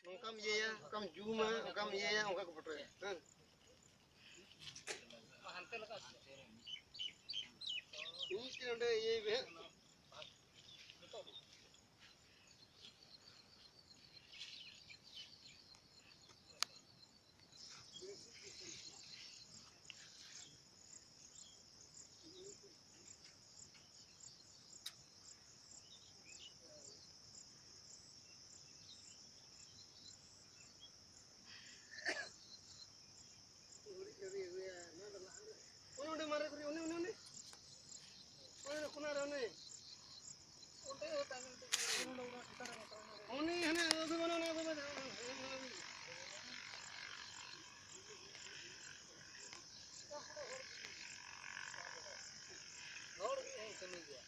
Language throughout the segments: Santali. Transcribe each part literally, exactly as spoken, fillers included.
ᱱᱚᱝᱠᱟᱢ ᱤᱭᱟᱹᱭᱟ, ᱚᱱᱠᱟᱢ ᱡᱩᱢᱟ, ᱚᱱᱠᱟᱢ ᱤᱭᱟᱹᱭᱟ, ᱚᱱᱠᱟ ᱠᱚ ᱯᱷᱳᱴᱳᱭᱟ᱾ ᱦᱮᱸ᱾ ᱤᱧ ᱱᱚᱰᱮ ᱤᱭᱟᱹᱭ ᱢᱮ ᱦᱟᱸᱜ᱾ ᱚᱱᱮ ᱚᱸᱰᱮ ᱢᱟᱨᱮ ᱠᱚᱨᱮ, ᱚᱱᱮ, ᱚᱱᱮ, ᱚᱱᱮ᱾ ᱚᱱᱮ ᱚᱱᱟ ᱠᱚᱱᱟ ᱨᱮ ᱚᱱᱮ᱾ ᱚᱱᱮ ᱦᱟᱱᱮ ᱟᱫᱚ ᱵᱟᱹᱱᱩᱜ, ᱚᱱᱟ ᱫᱚ ᱵᱟᱹᱱᱩᱜ᱾ ᱦᱚᱲ ᱜᱮ ᱦᱮᱡ ᱠᱟᱹᱢᱤ ᱜᱮᱭᱟ᱾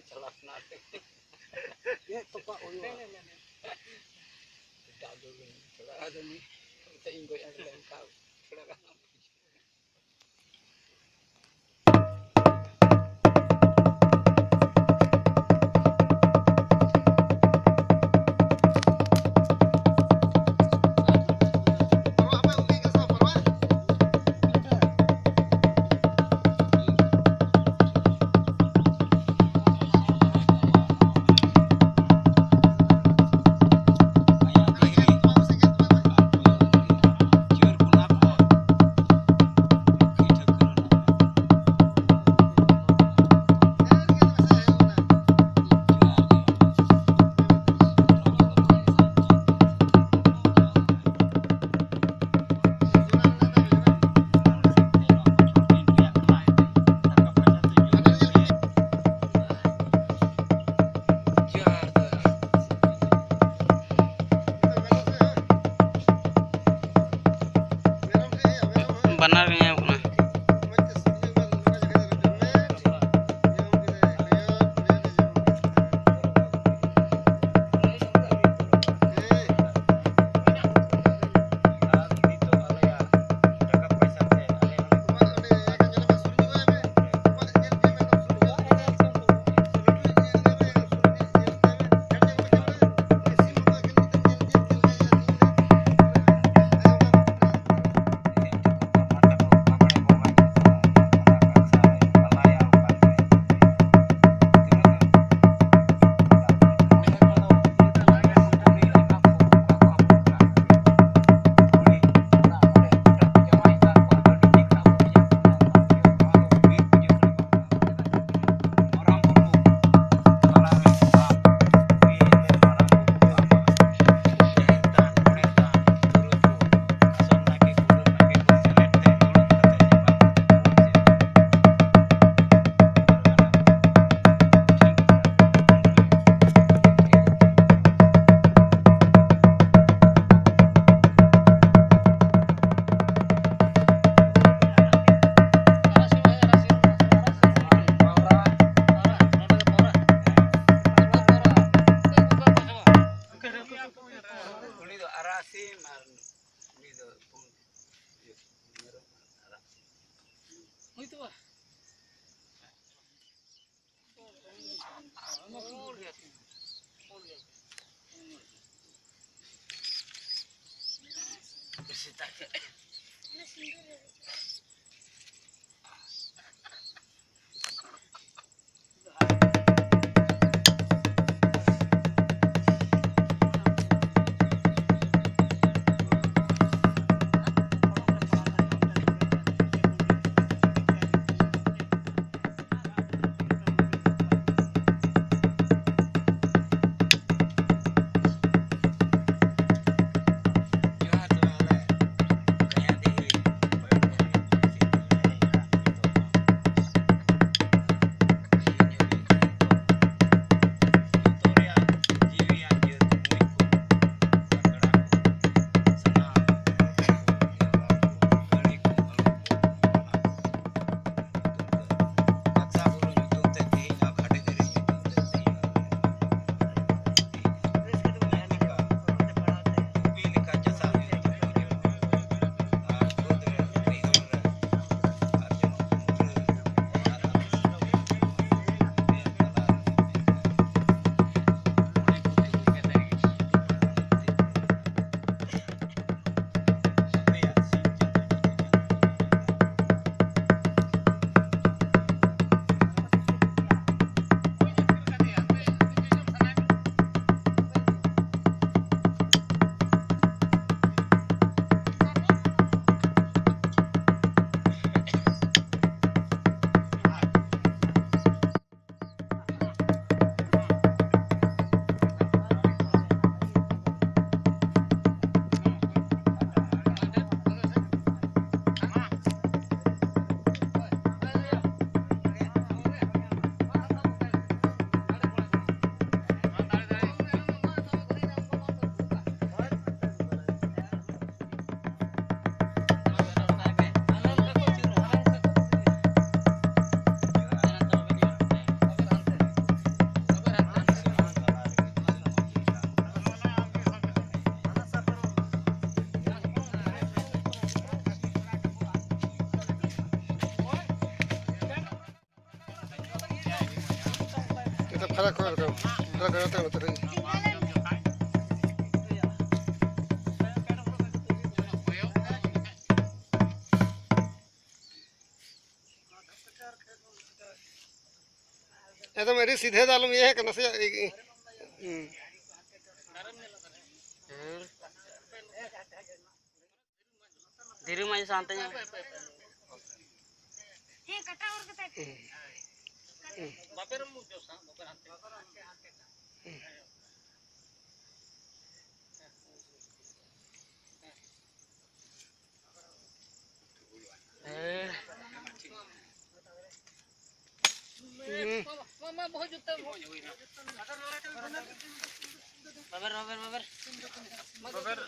ᱪᱟᱞᱟᱜ ᱠᱟᱱᱟ᱾ ᱪᱮᱫ ᱛᱚᱯᱟᱜ ᱦᱩᱭᱩᱜᱼᱟ? ᱮᱴᱟᱜ ᱫᱚ ᱵᱟᱹᱧ ᱪᱟᱞᱟᱜᱼᱟ᱾ ᱟᱫᱚ ᱱᱤᱛ ᱤᱧ ᱜᱚᱡ ᱮᱱ ᱠᱷᱟᱱ ᱛᱷᱚᱲᱟ ᱜᱟᱱ ᱡᱚᱦᱟᱨ ᱛᱚᱵᱮ ᱟᱞᱮ ᱠᱟᱭᱟᱰᱤᱦᱤ ᱦᱚᱭᱚ ᱰᱟᱹᱦᱤ ᱯᱷᱟᱨᱟᱠ ᱠᱚ ᱨᱟᱠᱟᱵ, ᱯᱷᱟᱨᱟᱠ ᱠᱚ ᱨᱟᱠᱟᱵ, ᱱᱚᱛᱮ ᱨᱮ᱾ ᱮᱠᱫᱚᱢ ᱟᱹᱰᱤ ᱥᱤᱫᱷᱟᱹ ᱫᱚ ᱟᱞᱚᱢ ᱤᱭᱟᱹ ᱠᱟᱱᱟ ᱥᱮ, ᱦᱩᱸ᱾ ᱫᱷᱤᱨᱤ ᱢᱟ ᱥᱟᱱᱛᱮ ᱧᱚᱜ᱾ ᱦᱮᱸ, ᱠᱟᱴᱟ ᱚᱨ ᱠᱟᱛᱮ᱾ ᱦᱮᱸ᱾ ᱦᱩᱸ᱾ ᱵᱟᱵᱮᱨ, ᱵᱟᱵᱮᱨ, ᱵᱟᱵᱮᱨ᱾ ᱵᱟᱵᱮᱨ᱾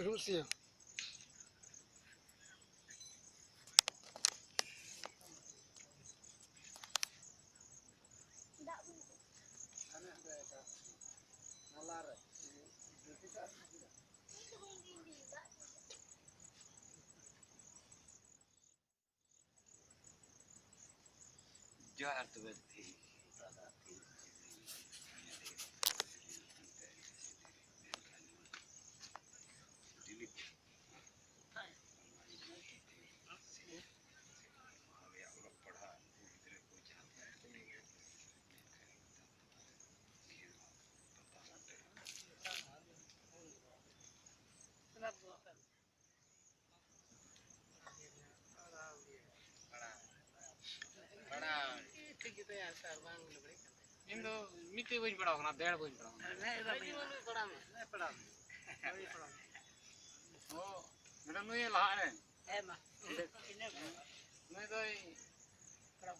ᱨᱩᱥᱤᱭᱟ᱾ ᱡᱚᱦᱟᱨ ᱛᱚᱵᱮ ᱛᱮᱦᱮᱧ ᱫᱟᱫᱟ ᱛᱮᱦᱮᱧ ᱰᱤᱞᱤ ᱠᱚ ᱟᱞᱮᱭᱟᱜ ᱚᱞᱚᱜ ᱯᱟᱲᱦᱟᱜ ᱩᱱᱠᱩ ᱜᱤᱫᱽᱨᱟᱹ ᱠᱚ ᱡᱟᱦᱟᱸ ᱞᱮᱠᱟ ᱛᱮᱠᱚ ᱞᱟᱹᱭ ᱠᱟᱱ ᱛᱟᱦᱮᱸ ᱯᱟᱛᱟ ᱦᱟᱱᱛᱮ ᱤᱧ ᱫᱚ ᱢᱤᱫᱴᱮᱡ ᱵᱟᱹᱧ ᱯᱟᱲᱟᱣ ᱠᱟᱱᱟ, ᱫᱮᱲ ᱵᱟᱹᱧ ᱯᱟᱲᱟᱣ ᱠᱟᱱᱟ᱾ ᱚ, ᱢᱮᱰᱟᱢ ᱱᱩᱭ ᱞᱟᱦᱟᱜ ᱨᱮ᱾ ᱱᱩᱭ ᱫᱚᱭ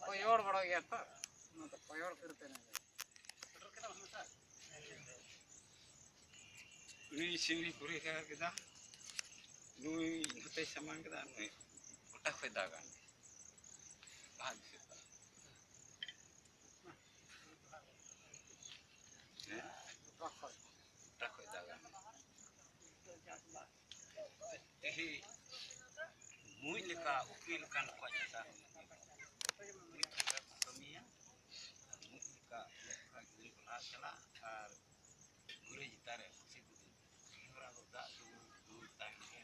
ᱠᱚᱭᱚᱲ ᱵᱟᱲᱟ ᱜᱮᱭᱟ ᱛᱚ, ᱚᱱᱟ ᱫᱚ ᱠᱚᱭᱚᱲ ᱠᱷᱟᱹᱛᱤᱨ ᱛᱮ ᱱᱩᱭ ᱫᱚ᱾ ᱩᱱᱤ ᱥᱤᱢᱤ ᱯᱩᱨᱤ ᱠᱟᱨ ᱠᱮᱫᱟ, ᱱᱩᱭ ᱱᱚᱛᱮᱭ ᱥᱟᱢᱟᱝ ᱠᱮᱫᱟ, ᱱᱩᱭ ᱜᱚᱴᱟ ᱠᱷᱚᱡ ᱫᱟᱜᱟ᱾ ᱵᱟᱝ ᱫᱤᱥᱟᱹᱜ ᱠᱟᱱᱟ᱾ ᱦᱮᱸ? ᱜᱚᱴᱟ ᱠᱷᱚᱡ ᱫᱟᱜᱟ᱾ ᱛᱮᱦᱮᱧ ᱢᱩᱸᱡ ᱞᱮᱠᱟ ᱩᱠᱤᱞ ᱠᱟᱱ ᱠᱚᱣᱟᱜ ᱪᱟᱥᱟ ᱢᱩᱸᱡ ᱞᱮᱠᱟ ᱠᱚ ᱠᱟᱹᱢᱤᱭᱟ᱾ ᱢᱩᱸᱡ ᱞᱮᱠᱟ ᱚᱞᱚᱜ ᱯᱟᱲᱦᱟᱜ ᱜᱤᱫᱽᱨᱟᱹ ᱠᱚ ᱞᱟᱦᱟ ᱪᱟᱞᱟᱜ ᱟᱨ ᱜᱷᱩᱨᱟᱹ ᱪᱮᱛᱟᱱ ᱨᱮ ᱯᱟᱹᱥᱤ ᱠᱚ ᱫᱩᱲᱩᱵ᱾ ᱦᱚᱨᱟ ᱫᱚ ᱫᱟᱜ ᱫᱩᱞ, ᱫᱩᱞ ᱛᱟᱦᱮᱱ ᱜᱮ᱾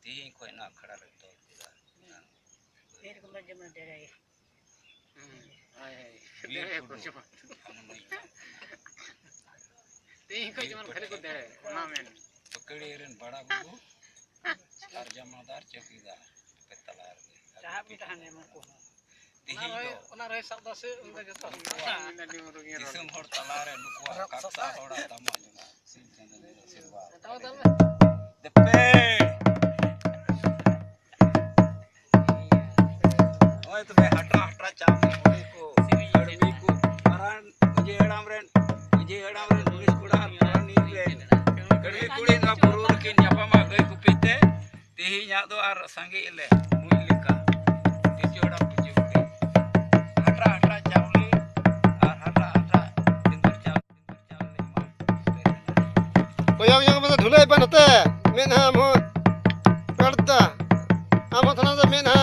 ᱛᱮᱦᱮᱧ ᱠᱷᱚᱡ ᱱᱚᱣᱟ ᱟᱠᱷᱲᱟ ᱞᱮ ᱛᱚᱞ ᱠᱮᱫᱟ᱾ ᱵᱤᱨ ᱠᱚᱫᱚ ᱡᱮᱢᱚᱱ ᱰᱮᱨᱮ ᱜᱮ᱾ ᱦᱩᱸ, ᱦᱳᱭ, ᱦᱳᱭ᱾ ᱵᱤᱨ ᱰᱮᱨᱮ ᱠᱚ ᱠᱩᱰᱩ᱾ ᱡᱮᱢᱚᱱ᱾ ᱛᱮᱦᱮᱧ ᱠᱷᱚᱡ ᱡᱮᱢᱚᱱ ᱠᱷᱟᱹᱞᱤ ᱠᱚ ᱫᱮᱲᱮ, ᱚᱱᱟ ᱢᱮᱱ᱾ ᱛᱚ ᱠᱟᱹᱲᱤ ᱨᱮᱱ ᱵᱟᱲᱟ ᱵᱩᱨᱩ ᱟᱨ ᱡᱟᱢᱟᱫᱟᱨ ᱪᱚᱣᱠᱤᱫᱟᱨ ᱯᱮ ᱛᱟᱞᱟ ᱨᱮᱜᱮ᱾ ᱡᱟᱦᱟᱸ ᱵᱤᱱ ᱛᱟᱦᱮᱱ ᱮᱢᱟ ᱠᱚ᱾ ᱛᱮᱦᱮᱧ ᱫᱚ ᱚᱱᱟ ᱨᱮ ᱥᱟᱵ ᱫᱟ ᱥᱮ ᱩᱱᱤ ᱫᱚ ᱡᱚᱛᱚ᱾ ᱫᱤᱥᱚᱢ ᱦᱚᱲ ᱛᱟᱞᱟᱨᱮ ᱱᱩᱠᱩᱣᱟᱜ ᱠᱟᱛᱷᱟ ᱦᱚᱲᱟᱜ ᱫᱟᱢᱟ ᱡᱚᱝᱟ ᱥᱤᱧ ᱪᱟᱸᱫᱳ ᱧᱮᱞ ᱥᱮᱨᱣᱟ᱾ ᱫᱮᱯᱮ! ᱱᱚᱜᱼᱚᱭ ᱛᱚᱵᱮ ᱦᱟᱴᱨᱟ ᱦᱟᱴᱨᱟ ᱪᱟᱣᱞᱮ ᱦᱚᱲ ᱠᱚ, ᱠᱟᱹᱲᱢᱤ ᱠᱚ, ᱢᱟᱨᱟᱝ ᱢᱟᱹᱡᱷᱤ ᱦᱟᱲᱟᱢ ᱨᱮᱱ, ᱢᱟᱹᱡᱷᱤ ᱦᱟᱲᱟᱢ ᱨᱮᱱ ᱯᱩᱞᱤᱥ ᱠᱚᱲᱟ, ᱯᱟᱨᱟᱱᱤᱠ ᱨᱮᱱ ᱠᱟᱹᱲᱢᱤ ᱠᱩᱲᱤ ᱱᱚᱣᱟ ᱵᱩᱨᱩ ᱨᱮᱠᱤᱱ ᱧᱟᱯᱟᱢᱟ ᱜᱟᱹᱭ ᱜᱩᱯᱤ ᱛᱮ᱾ ᱛᱮᱦᱮᱧᱟᱜ ᱫᱚ ᱟᱨ ᱥᱟᱸᱜᱮ ᱞᱮ ᱢᱩᱡ ᱞᱮᱠᱟ᱾ ᱯᱤᱞᱪᱩ ᱦᱟᱲᱟᱢ ᱯᱤᱞᱪᱩ ᱵᱩᱲᱦᱤ᱾ ᱦᱟᱴᱨᱟ ᱦᱟᱴᱨᱟ ᱪᱟᱣᱞᱮ ᱟᱨ ᱦᱟᱴᱨᱟ ᱦᱟᱴᱨᱟ ᱥᱤᱸᱫᱩᱨ ᱪᱟᱣᱞᱮ, ᱥᱤᱸᱫᱩᱨ ᱪᱟᱣᱞᱮ ᱮᱢᱟ ᱯᱮ ᱠᱟᱱᱟ᱾ ᱠᱚᱭᱚᱜ ᱧᱚᱜ ᱢᱮ ᱫᱷᱩᱞᱟᱹᱭ ᱵᱟᱹᱱ ᱦᱟᱛᱮ ᱢᱮᱫᱦᱟ ᱢᱚᱡᱽ ᱯᱮᱲᱫᱟ᱾ ᱟᱢ ᱦᱚᱸ ᱛᱷᱚᱲᱟ ᱫᱚ ᱢᱮᱫᱦᱟ